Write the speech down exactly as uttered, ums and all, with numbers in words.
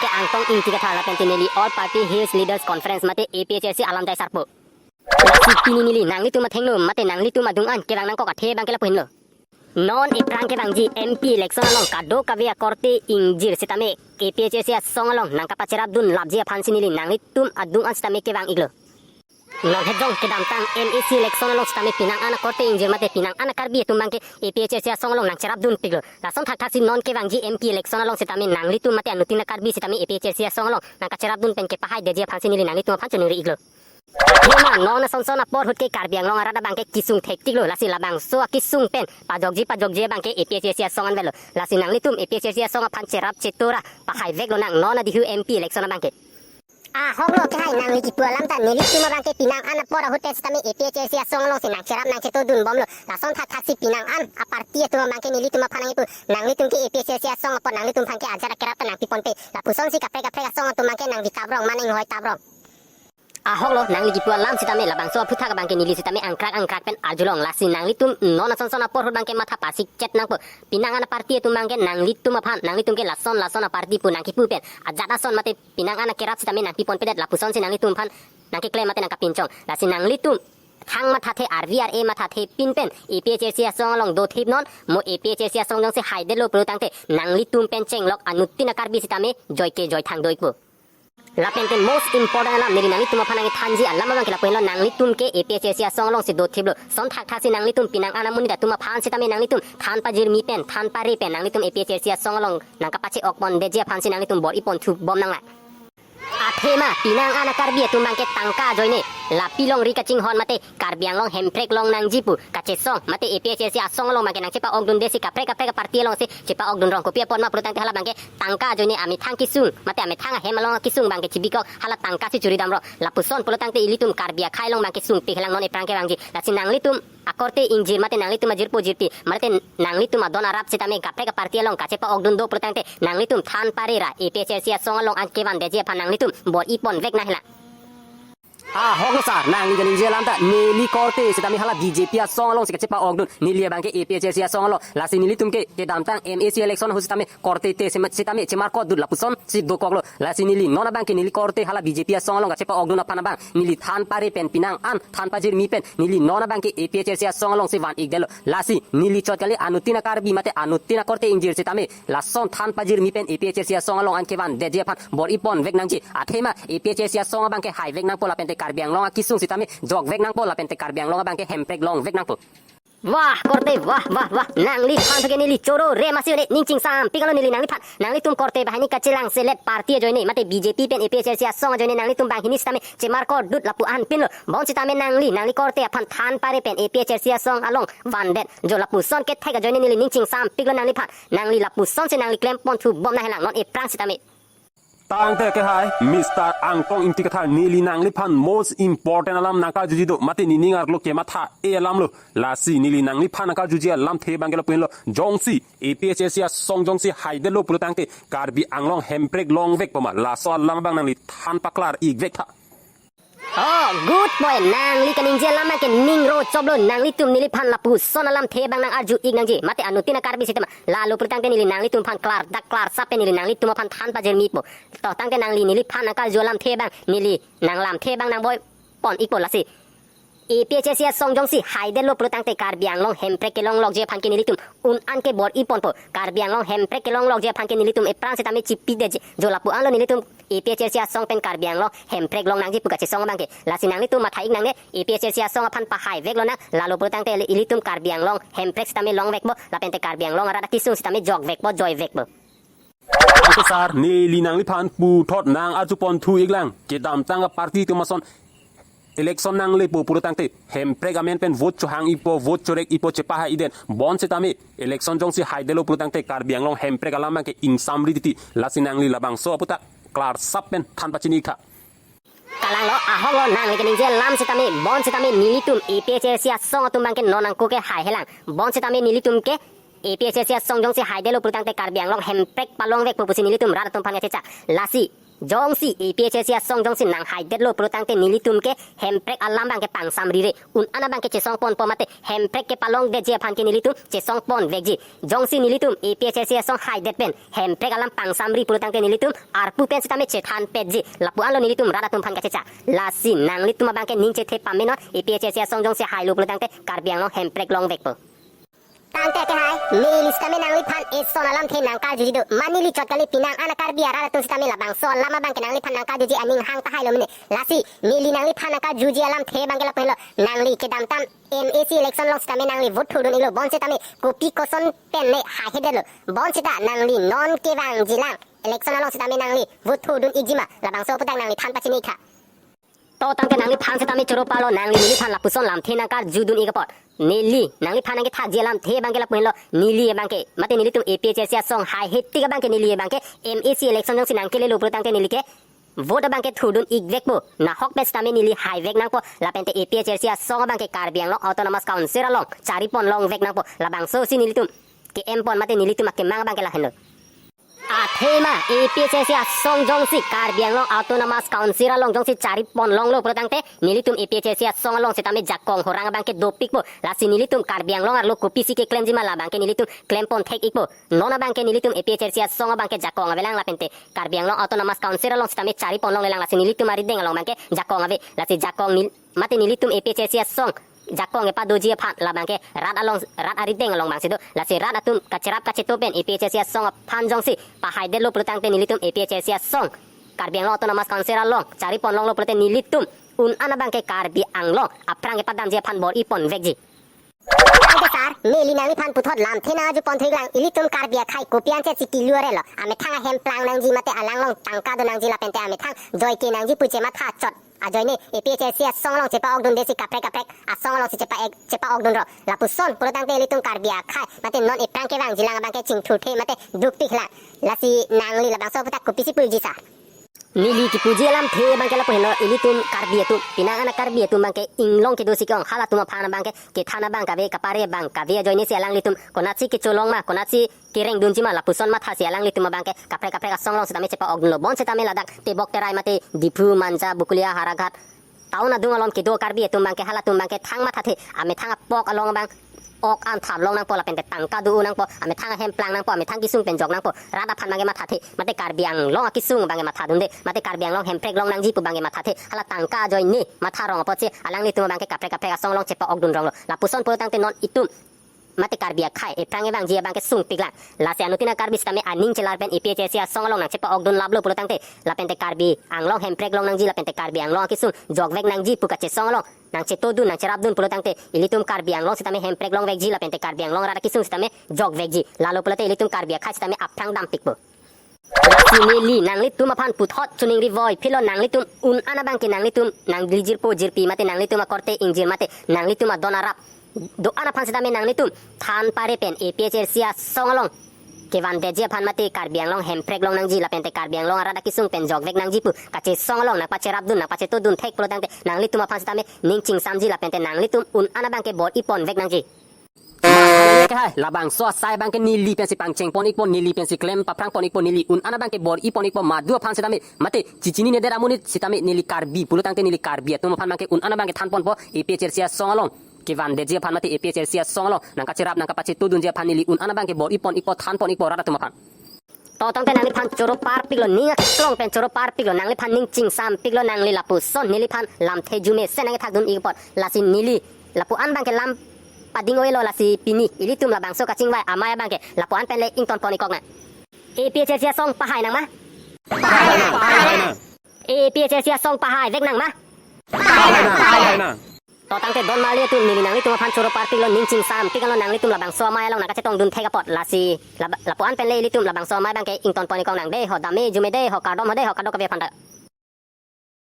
Angtong Ingti Kathar lapen te neli All Party Hills Leaders Conference mate A P H L C alam jai sarpo. Lasi pini neli nanglitum athengno mate nanglitum adung an kevang nangkok athe abangke lapu henlo. Non ephrang kevangji M P election along kadokave akorte ingjir sitame A P H L C asong along nangkapacherapdun lapji aphansi neli nanglitum adung an sitame kevang iklo. Non hejong kedamtang M A C election along sitame penang an akorte ingjir mate penang an a-Karbi atum abangke A P H L C asong along nangcherapdun piklo. Lason thakthaksi non kevangji M P election along sitame nanglitum mate anuttin a-Karbi sitame A P H L C asong along nangkacherapdun pen kepahaidetji aphansi neli nanglitum aphan choningri iklo. Athema non asonson apor ahut ke Karbi Anglong arat abangke kesung thektiklo, lasi labangso akesung pen pajokji pajokji abangke A P H L C asong anvetlo. Lasi nanglitum A P H L C asong aphan cherap chetora pahaivek lonang non adihu M P election abangke. Ahoklo kehai, nangli kipu alam ta, nelitum abangke penang an apor ahut pen sitame A P H L C asong alongsi nangcherap nangchetordun bomlo. Lason thakthaksi penang an a-party atum abangke nelitum aphan nangkipu, nanglitum ke A P H L C asong apot nanglitum aphan ke ajat akerap ta nangpiponpe. Lapusonsi kaprek kaprek asong atum abangke nangvitaprong, mane inghoi taprong. Ahoklo, nangli kipu alam sitame labangso aphuthak abangke neli sitame angkrak angkrak pen arjulong, lasi nanglitum non asonson apor ahut abangke matha pasikchet nangpo. Penang an a-party atum abangke nanglitum aphan, nanglitum ke lason lason a-party pu nangkipu pen ajat ason mate penang an akerap sitame nangpiponpedet lapusonsi nanglitum aphan nangkeklem mate nangkapinchong. Lasi nanglitum thang mathathe, R V R A mathathe pin pen A P H L C asong along dothip non, mo A P H L C asong jongsi haidetlo pulo tangte nanglitum pen chenglok anuttin a-Karbi sitame joike joithang doikpo. Lapen te most important alam neli nanglitum aphan nangkethanji alam abangke lapu henlo, nanglitum ke A P H L C asong alongsi dothiplo. Son thakthaksi nanglitum penang an amonit atum aphan sitame nanglitum than pajirmi pen, than pare pen nanglitum A P H L C asong along nangkapache-ok pondetji aphansi nanglitum bor-i ponthu bom nanglang. Athema penang an a-Karbi atum abangke tangka ajoine, lapi longri kachinghon mate Karbi Anglong hemprek long nangji pu kachesong mate A P H L C asong along abangke nangchepa-okdundetsi kaprek kaprek a-party alongsi chepa-okdun rong, kopi apot ma pulo tangte hala abangke tangka ajoine amethang kesung mate amethang ahem along kesung abangke chibikok, hala tangkasi churi damrong. Lapuson pulo tangte ilitum Karbi akhei along abangke sungpik helang non ephrang kevangji. Lasi nanglitum akorte ingjir mate nanglitum ajirpo jirpi mate nanglitum adon arap sitame kaprek a-party along kachepa-okdun do pulo tangte nanglitum than pare ra A P H L C asong along an kevandetji aphan nanglitum bor-i ponvek nanglang. Ahoklo sir, nangli kaningje alam ta, neli korte sitame hala B J P asong alongsi kachepa-okdun, neli abangke A P H L C asong along, lasi nelitum ke kedamtang M A C election ahut sitame korte te sema-, sitame chemarkotdun lapusonsi dokoklo. Lasi neli non abangke neli korte hala B J P asong along kachepa-okdun aphan abang neli than pare pen penang an than pajirmi pen neli non abangke A P H L C asong alongsi van-ikdetlo. Lasi neli chot kali, anuttin a-Karbi mate anuttin akorte ingjir sitame lason than pajirmi pen A P H L C asong along an kevandetji aphan bor-i ponvek nangji. Athema A P H L C asong abangke haivek nangpo lapen te Karbi Anglong akesung sitame jokvek nangpo lapen te Karbi Anglong abangke hemprek longvek nangpo. Wah, korte, wah, wah, wah. Nangliphan ke neli choro re masi ne ning chingsampiklo neli nangliphan. Nanglitum korte banghini kachelangselet party ajoine mate B J P pen A P H L C asong ajoine nanglitum banghini sitame chemarkotdun lapu an pinlo. Bonsitame nangli, nangli korte aphan than pare pen A P H L C asong along vandet. Jo lapuson kethek ajoine neli ning chingsampiklo nangliphan. Nangli lapusonsi nangli klem ponthu bom nanglang non ephrang sitame. Tangte kehai, Mister Angtong Ingti Kathar, neli nangliphan most important alam nangkarjuji do, mate nening arlo kematha-e alamlo. Lasi neli nangliphan nangkarjuji alamthe abangke lapu henlo, jongsi A P H L C asong jongsi haidetlo pulo tangte Karbi Anglong hemprek longvekpo ma, laso alam abang nangli than paklar-ikvek tha. Oh, good point. Nangli kaningje alam abangke ning ro choplo, nanglitum neliphan lapuson alamthe abang nangarju-ik nangji. Mate anuttin a-Karbi sitame lalo pulo tangte neli nanglitum aphan klardak klarsap pen neli nanglitum aphan than pajirmipo. To tangte nangli neliphan nangkarju alamthe abang neli nanglamthe abang nangboi pon-ikpo lasi. A P H L C asong jongsi haidetlo pulo tangte Karbi Anglong hemprek kelonglokji aphan ke nelitum un an ke bor-i ponpo. Karbi Anglong hemprek kelonglokji aphan ke nelitum ephrang sitame chipidetji. Jo lapu anlo nelitum A P H L C asong pen Karbi Anglong hemprek long nangji pu kachesong abangke. Lasi nanglitum matha-ik nangne, A P H L C asong aphan pahaivek lonang, lalo pulo tangte ilitum Karbi Anglong hemprek sitame longvekpo, lapen te Karbi Anglong arat akesung sitame jokvekpo, joivekpo. Tangte sir, neli nangliphan puthot nangarju ponthu-iklang. Kedamtang a-party atum ason election nanglepo pulo tangte hemprek amen pen vote chohang-ikpo, vote chorek-ikpo, chepahai-ikdet. Bonsitame election jongsi haidetlo pulo tangte Karbi Anglong hemprek alam abangke ingsamri titi. Lasi nangli labangso aputhak klarsap pen than pachini-ik tha. Kalanglo, ahoklo, nangli kaningje alam sitame, bonsitame nelitum A P H L C asong atum abangke non angko ke hai helang. Bonsitame nelitum ke A P H L C asong jongsi haidetlo pulo tangte Karbi Anglong hemprek palongvekpo pusi nelitum rat atum aphan kachechak. Lasi Jongsi A P H L C asong jongsi nanghaidetlo pulo tangte nelitum ke Hemprek alam abangke pangsamrire. Un-an abangke chesongponpo mate Hemprek kepalongdetji aphan ke nelitum chesongponvekji. Jongsi nelitum A P H L C asong haidet pen Hemprek alam pangsamri pulo tangte nelitum arpu pen sitame chethanpetji. Lapu-anlo nelitum rat atum aphan kachecha. Lasi nanglitum abangke ning chethe pamenon, A P H L C asong jongsi hailo pulo tangte Karbi Anglong Hemprek longvekpo. Tangte ke hai, neli sitame nangliphan eson alamthe nangkarjuji do. Ma neli chot kali, pinang an a-Karbi arat atum sitame labangso alam abangke nangliphan nangkarjuji aning hang tahailo mene. Lasi neli nangliphan nangkarjuji alamthe abangke lapu henlo. Nangli kedamtang M A C election along sitame nangli vote thurdun iklo, bonsitame kopi koson pen ne haihedetlo. Bonsita nangli non kevangjilang election along sitame nangli vote thurdun ikji ma, labangso aphuthak nangli than pachini tha. To tangte nangliphan sitame choro parlo, nangli neliphan lapuson lamthe nangkarjudun ik apot. Neli nangliphan nangkethakji alamthe abangke lapu henlo, neli abangke mate nelitum A P H L C asong haihetik abangke neli abangke M A C election jongsi nangkelelo pulo tangte neli ke vote abangke thurdun ikvekpo. Nahok pen sitame neli haivek nangpo, lapente A P H L C asong abangke Karbi Anglong Autonomous Council along charipon longvek nangpo. Labangsosi nelitum ke-empon mate nelitum akemang abangke lahenlo. Athema A P H L C asong jongsi Karbi Anglong Autonomous Council along jongsi charipon longlo pulo tangte nelitum A P H L C asong along sitame jakong horang abangke dopikpo. Lasi nelitum Karbi Anglong arlo kopisi keklemji ma, labangke nelitum klempon thek ikpo. Non abangke nelitum A P H L C asong abangke jakong avelang, lapente Karbi Anglong Autonomous Council along sitame charipon longlelang, lasi nelitum arideng along abangke jakong ave. Lasi jakong nel-, mate nelitum A P H L C asong jakong kepadoji aphan labangke rat along, rat arideng along abangsi do. Lasi rat atum kacherap kacheto pen A P H L C asong aphan jongsi pahaidetlo pulo tangte nelitum A P H L C asong Karbi Anglong Autonomous Council along charipon longlo pulote nelitum un-an abangke Karbi Anglong aphrang kepadamji aphan bor-iponvekji. Tangte sir, neli nangliphan puthot lamthe nangkarjupon thuiklang, ilitum Karbi akhei kopi ansi chikilo arelo. Amethang ahem plang nangji mate alang along tangka do nangji lapente amethang joike nangji pu chematha chot ajoine A P H L C asong along chepa-okdundesi kaprek kaprek asong alongsi chepa-ek, chepa-okdunlo. Lapuson pulo tangte ilitum Karbi akhei mate non ephrang kevangjilang abangke chingthurthe mate dukpiklang. Lasi nangli labangso aphuthak kopisi puji sir? Neli kipuji alamthe abangke lapu henlo, ilitum Karbi atum, pinang an a-Karbi atum abangke inglong kedosi ke-ong, halatum aphan abangke kethan abang kave, kapare abang kave ajoinesi alanglitum konatsi kecholong ma, konatsi kerengdunji ma, lapuson mathasi alanglitum abangke kaprek kaprek asong along sitame chepa-okdunlo. Bonsitame ladak tebok terai mate Diphu, Manja, Bokolia, Howraghat town adung along kedo Karbi atum abangke halatum abangke thang mathathe, amethang apok along abang ok an thap long nangpo lapente tangka do-o nangpo, amethang ahem plang nangpo, amethang kesung pen jok nangpo, rat aphan abangke mathathe, mate Karbi Anglong akesung abangke mathadunde, mate Karbi Anglong Hemprek long nangji pu abangke mathathe, hala tangka ajoine matha rong apotsi alanglitum abangke kaprek kaprek asong along chepa-okdun ronglo. Lapuson pulo tangte non itum mate Karbi akhei ephrang kevangji abangke sungpiklang. Lasi anuttin a-Karbi sitame aning chelar pen A P H L C asong along nangchepa-okdun laplo pulo tangte, lapente Karbi Anglong Hemprek long nangji lapente Karbi Anglong akesung jokvek nangji pu kachesong along nangchetodun nangcherapdun pulo tangte ilitum Karbi Anglong sitame Hemprek longvekji lapente Karbi Anglong rat akesung sitame jokvekji. Lalo pulote ilitum Karbi akhei sitame aphrang dampikpo. Lasi neli nanglitum aphan puthot choningri voiphitlo, nanglitum un-an abangke nanglitum nangli jirpo jirpi mate nanglitum akorte ingjir mate nanglitum adon arap do-an aphan sitame nanglitum than pare pen A P H L C asong along kevandetji aphan mate Karbi Anglong Hemprek long nangji lapente Karbi Anglong arat akesung pen jokvek nangji pu kachesong along nangpacherapdun nangpachetodun thek pulo tangte nanglitum aphan sitame ning chingsamji lapente nanglitum un-an abangke bor-iponvek nangji. Mane ke hai, labangso asai abangke neli pensi pangchengpon ikpo, neli pensi klem paphrangpon ikpo, neli un-an abangke bor-ipon ikpo, madu aphan sitame mate chichinine det amonit sitame neli Karbi pulo tangte neli Karbi atum aphan abangke un-an abangke thanponpo, A P H L C asong along kevandetji aphan mate A P H L C asong along nangkacherap nangkapachetodunji aphan neli un-an abangke bor-ipon ikpo, thanpon ikpo rat atum aphan. To tangte nangliphan choro parpiklo, ning aklong pen choro parpiklo, nangliphan ning chingsampiklo, nangli lapuson neliphan lamthe arjumesen nangkethakdun ik apot. Lasi neli lapu-an abangke lam pading-oilo, lasi pini ilitum labangso kachingvai amei abangke lapu-an pen le ingtonpon ikkok nang. A P H L C asong pahai nang ma? Pahai nang, pahai nang. A P H L C asong pahaivek nang ma? Pahai nang, pahai nang. To tangte don mali atum, neli nanglitum aphan choro parpiklo, ning chingsampiklo, nanglitum labangso amei along nangkachetongdun thek apot, lasi lab-, lapu-an pen le ilitum labangso amei abangke ingtonpon ikkok nang dei ho, dam-e arjume dei ho, kardom ho dei ho, kadokave aphan ta.